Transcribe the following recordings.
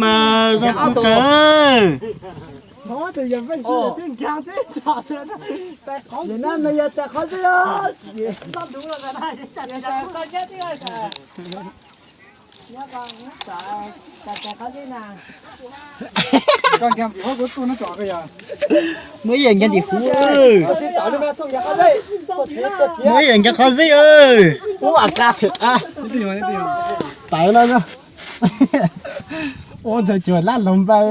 Mas zoo kawg. Muaj ib yam ncav tim huv. Muaj ib yam ncav qhov zeb. Ub, a kab phem qab. Tawv no. Ua ntxhais cuag lab loos npais.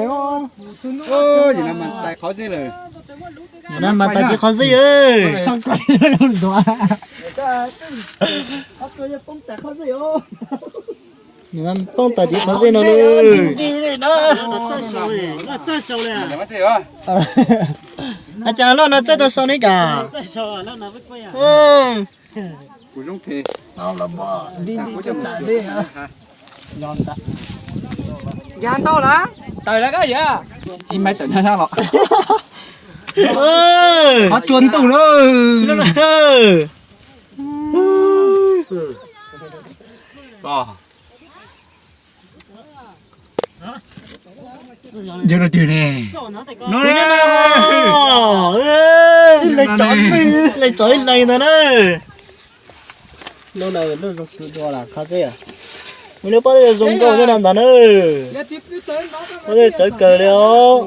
Qhov zeb lawm. Mas tais tiv qhov zeb. Poob tais tiv qhov zeb no. Cas loj no txawj tau sau ne cas. Nkag ntau lawm. Tawm lawm koj yam. Tsis mais tawm nag los. Qhov tsua ntuj na. Yog rau twg ne? No ne. Ib leeg tso ib leeg ntag na. Lub no lub zoo kawg dua las qhov zeb. Muaj lub pob zeb zoo nkauj nyob no ntag na. Pob zeb txawv kawg li os.